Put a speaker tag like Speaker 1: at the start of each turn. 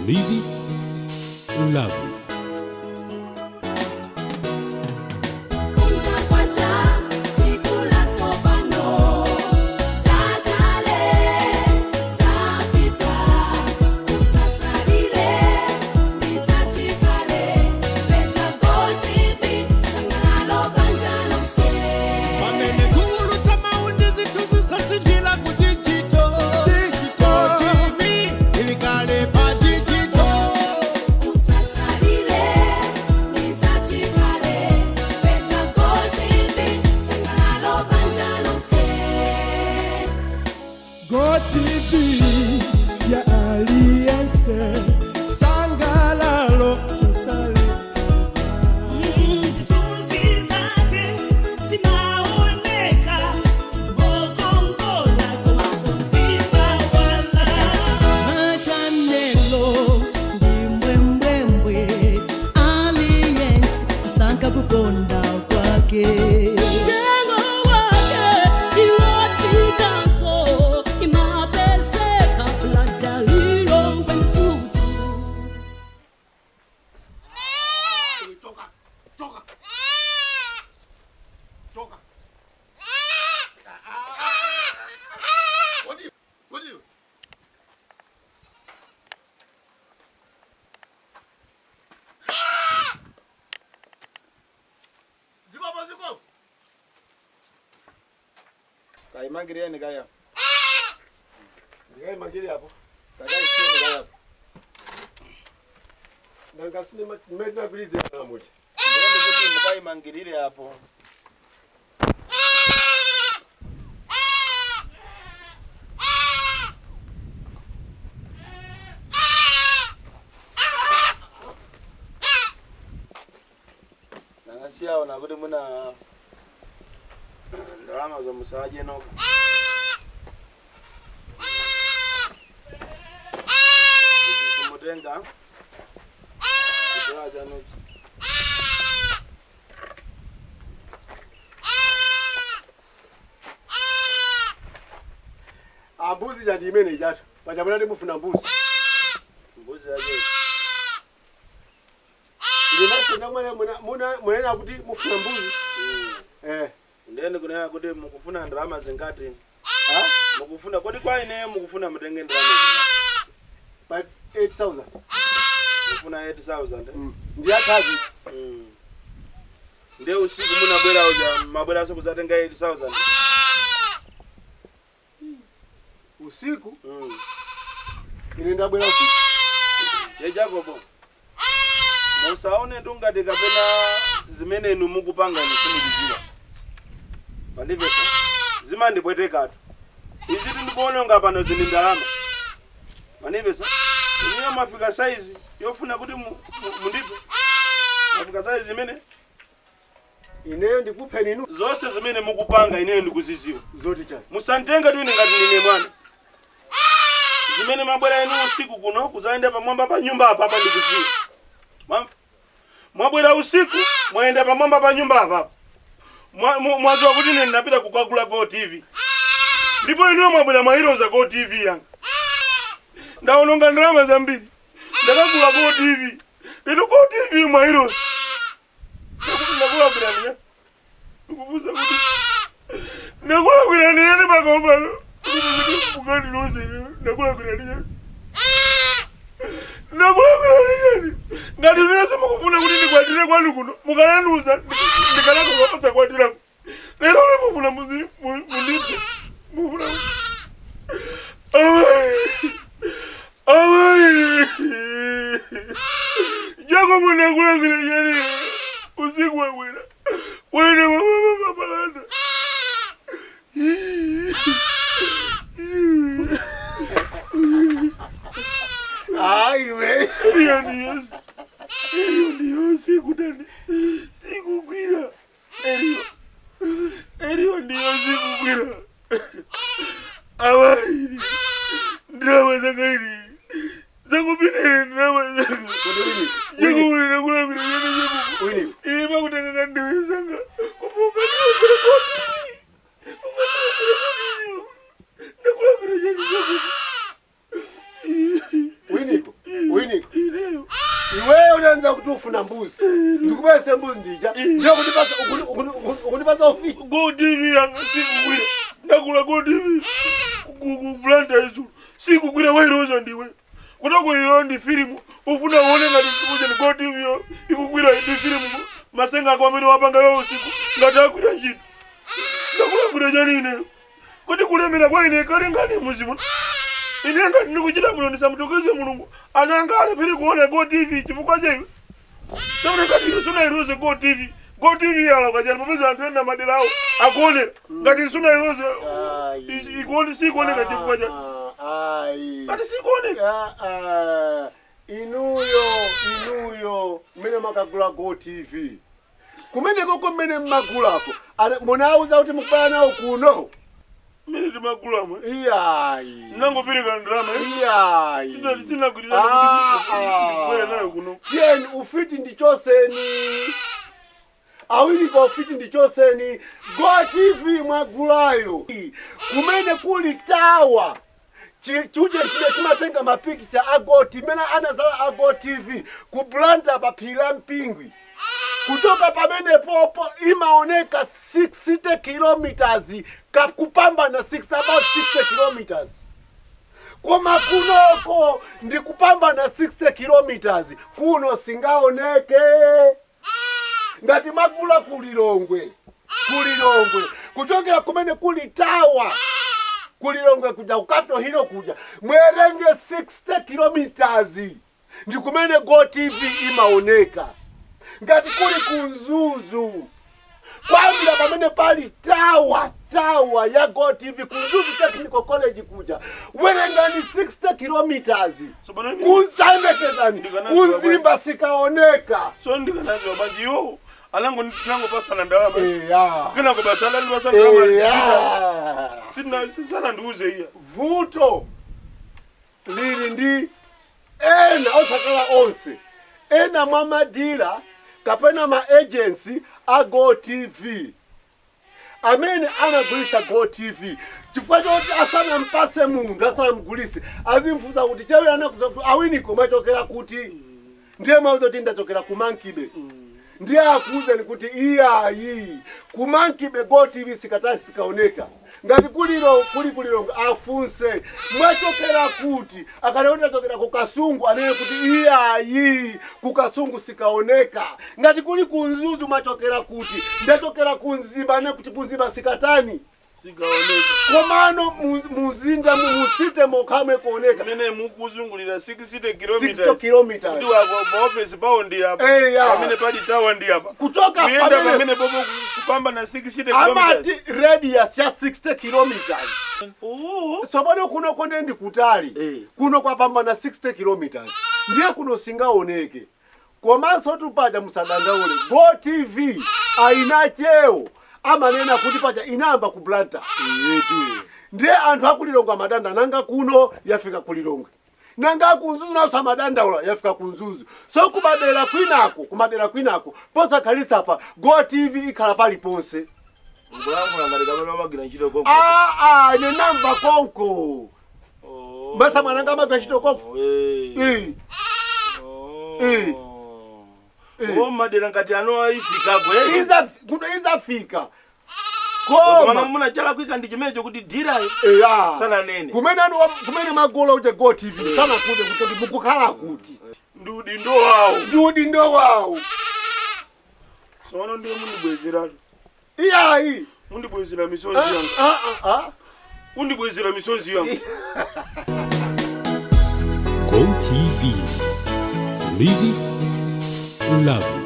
Speaker 1: Live it, love it.
Speaker 2: Kunja kwacha siku la tsopano zakale zapita usatsalile ndizachikale peza GOtv sangalalo banja lonse.
Speaker 3: Pamene kuulutsa mawu ndi zinthu zisasindila ku digital. Digital TV ilikale pa digital.
Speaker 2: Usatsalile ndizachikale peza GOtv sangalalo banja lonse.
Speaker 3: GOtv ya aliyense, sangalalo chosalekeza.
Speaker 4: Zithunzi zake zimaoneka ngokongola komanso zimawala.
Speaker 5: Machanelo ndimbwembwembwe, aliyense asanka kukonda kwake.
Speaker 4: Mtengo wake iwatsikanso imapezeka Blantyre Mzuzu.
Speaker 6: Toka, toka, toka. What do you, what do you? Zikopo, zikopo.
Speaker 7: Kaimangirieni kaya.
Speaker 6: Ndikaimangiri apo.
Speaker 7: Takaisiyeni kaya.
Speaker 6: Ndangasine medinagwirize namuti.
Speaker 7: Ndiyeni kuti mukaimangirire apo. Nangasiyaona kuti muna ndalama zomusaje noka. Kumutenga. Kutoa chanuchi.
Speaker 6: Ambuzi jandi imene ijatu. Pachamuna mufuna mbuzi.
Speaker 7: Mbuzi yaje.
Speaker 6: Ndimasenda mwene muna munena kuti mufuna mbuzi. Eh.
Speaker 7: Ndiyeni kunena kuti mukufuna ndalama zingati?
Speaker 6: Ha?
Speaker 7: Mukufuna kodi kwa ine mukufuna mutenge ndalama zingati?
Speaker 6: Pa 8000.
Speaker 7: Mukufuna 8000.
Speaker 6: Ndiyathazi.
Speaker 7: Ndiye usiku munabwera uja mabweraso kuzatenga 8000.
Speaker 6: Usiku ine ndabwera usiku.
Speaker 7: Ye Jacobo. Musaone tungati kapena zimene inu mukupanga inu simukuziwa. Pandipesa zimandibwetekatu. Izi tindikuononga pano zini ndalama. Pandipesa iniyo mafika saizi yofuna kuti mundipe. Mafika saizi zimene
Speaker 6: ineyo ndikupheni inu.
Speaker 7: Zonse zimene mukupanga ineyo ndikuziziwa.
Speaker 6: Zoti chani?
Speaker 7: Musantenga tu ine ngati ndine mwana. Zimene mabwera inu usiku kuno kuzaenda pamwamba pa nyumba apa apa ndikuziwa. Mwabwera usiku mwayenda pamwamba pa nyumba apa. Mwaziwa kuti ine ndinapita kukagula GOtv. Ndipo inuyo mwabwera mwayironza GOtv yanga. Ndaononga ndalama zambiri. Ndakagula GOtv. Lero GOtv mwayironza. Ndakulakwira niya. Ndikubuza kuti ndakulakwira niya ndi makombano. Mukandilose ine ndakulakwira niya. Ndakulakwira niya. Ngati ndinase mukufuna kuti ndikwatire kwanu kuno mukanandiuza ndikanakukapasa kwatirako. Lero mufuna mundiphe. Mufuna Amayi. Amayi. Jacobo ndakulakwira chani usiku wabwera. Wena mama mapalanda.
Speaker 6: Hayi we.
Speaker 7: Iyo ndiyo. Iyo ndiyo sikutani. Sikugwira. Eriyo. Eriyo ndiyo sikugwira. Amayi. Ndalama zanga ili. Zakupita ndalama zanga.
Speaker 6: Kodi wini?
Speaker 7: Jacobo ndakulakwira chani Jacobo.
Speaker 6: Wini.
Speaker 7: Ine pakutenga kandiwe zanga. Kupuka ndakulakwira kotini. Ndakulakwira chani Jacobo.
Speaker 6: Winiko. Winiko. Iweyo unanza kuti ufuna mbuzi, ndikubwese mbuzi ndija, ndiyo kundipasa ukundipasa ufiti.
Speaker 7: Go TV yanga sikugwira. Ndagula Go TV kuplanta izu, sikugwira. Wairoza ndiwe kutoko iyo ndi filimu ufuna uone ngati kuja ni Go TV yo ikugwira ndi filimu. Masenga ako amene wapanga yo usiku ngati agwira ntchito. Ndakula chani ine kuti kulemera kwa ine kale ngati muzimu ine ngati ndikuchita muno ndisamutokeze Mulungu. Ananga alephere kuona Go TV chifukwa cha iwe. Sakuti ngati iwe sunairoze Go TV, Go TV yala kachani popeza anthu ena madera awo akuonera. Ngati sunairoze ikuone sikuoneka chifukwa cha
Speaker 6: Ayi.
Speaker 7: ngati sikuoneka.
Speaker 6: Ah, ah. Inuyo mmene makagula Go TV kumenekoko, mmene mmagulako munawuza kuti mukubala nawo kuno?
Speaker 7: Mmene timagulamo
Speaker 6: Iyayi.
Speaker 7: nangopereka ndalama.
Speaker 6: Iyayi.
Speaker 7: Sinagwirizana kuti ndibwere nayo kuno.
Speaker 6: Chiyeni ufiti ndichoseni awiri pa ufiti ndichoseni. Go TV mwagulayo, kumene kuli tower chuje chije chimatenga mapikicha a Go TV, mene anazala a Go TV ku Blantyre pa phiri la Mpingwi, kuchoka pamene popo imaoneka 60 kilometers kupambana 6, about 60 kilometers. Koma kunoko ndi kupambana 60 kilometers, kuno singaoneke. Ngati magula kulilongwe, kulilongwe kuchokera kumene kuli tower kulilongwe kuja ku Capital Hill kuja, mwerenge 60 kilometers ndi kumene Go TV imaoneka. Ngati kuli ku Mzuzu, kwambira pamene pali tower ya Go TV ku Mzuzu Technical College kuja, werengani 60 kilometers.
Speaker 7: Tsopano ine-
Speaker 6: Kuchayembekezani.
Speaker 7: Ndikanadziwa.
Speaker 6: Ku Mzimba sikaoneka.
Speaker 7: So ndikanadziwa bwanji? Iwo anango tinangopasana ndalama.
Speaker 6: Eya.
Speaker 7: Kenako basi andandipasa ndalama.
Speaker 6: Eya.
Speaker 7: Sina sanandiuze iya.
Speaker 6: Vuto lili ndi ena, osakala onse, ena mwa ma dealer kapena ma agency a Go TV amene anagulisa Go TV, chifukwa choti asanampase munthu, asanamugulise, azimfunsa kuti chewe anakuza kuti awiniko mwachokera kuti, ndiye mauza kuti ndachokera ku Monkey Bay, ndiye akuwuzeni kuti iyayi, ku Monkey Bay Go TV sikatali sikaoneka. Ngati kulilo kuli kulilongo, afunse mwachokera kuti, akana kuti achokera ku Kasungu, anene kuti iyayi, ku Kasungu sikaoneka. Ngati kuli ku Mzuzu, mwachokera kuti, ndachokera ku Mzimba, anene kuti ku Mzimba sikatani?
Speaker 7: Sikaoneka.
Speaker 6: Komano muzinda musite mokhamwe kuoneka.
Speaker 7: Mmene mukuzungulira 60
Speaker 6: 60
Speaker 7: kilometers
Speaker 6: kilometers.
Speaker 7: Kuti wako pa office pawo ndi apa,
Speaker 6: Eya.
Speaker 7: pamene pali tower ndi apa,
Speaker 6: Kuchoka
Speaker 7: kuyenda
Speaker 6: pamene
Speaker 7: pamene popo kupambana 60 kilometers.
Speaker 6: Amati radius ya 60 kilometers.
Speaker 7: Oh.
Speaker 6: Tsopano kuno konde ndi kutali. Kuno kwapambana 60 kilometers, ndiye kuno singaoneke. Komanso tupaja musadandaule, Go TV ainachewo amanena kuti paja inayamba ku Blantyre, ndiye anthu akulilongwe amadanda, nanga kuno yafika kulilongwe, nanga ku Mzuzu naso amadandaula yafika ku Mzuzu. So kumadera kwinako, kumadera kwinako posakhalisa pa Go TV ikhala paliponse.
Speaker 7: Ukulankhula ngati kamene wamagwira ntchito konko.
Speaker 6: Aa, ine namva konko. Basa mwananga amagwira ntchito konko. Eh. Eh.
Speaker 7: O, madera ngati ano ayifikako eh.
Speaker 6: Kuno izafika.
Speaker 7: Koma
Speaker 6: Koma
Speaker 7: munachala kuika ndi chimenecho kuti dealer
Speaker 6: eya.
Speaker 7: sananene.
Speaker 6: Kumene anu kumene magolo uje Go TV sanakuze kuti mukukhala kuti.
Speaker 7: Ndi udindo wawo.
Speaker 6: Ndi udindo wawo.
Speaker 7: Tsono ndiye mundibwezeratu.
Speaker 6: Iyayi.
Speaker 7: Mundibwezera misozi
Speaker 6: Ah,
Speaker 7: yanga.
Speaker 6: ah, ah, ah.
Speaker 7: Undibwezera misozi yanga.
Speaker 1: Go TV. Live it, love it.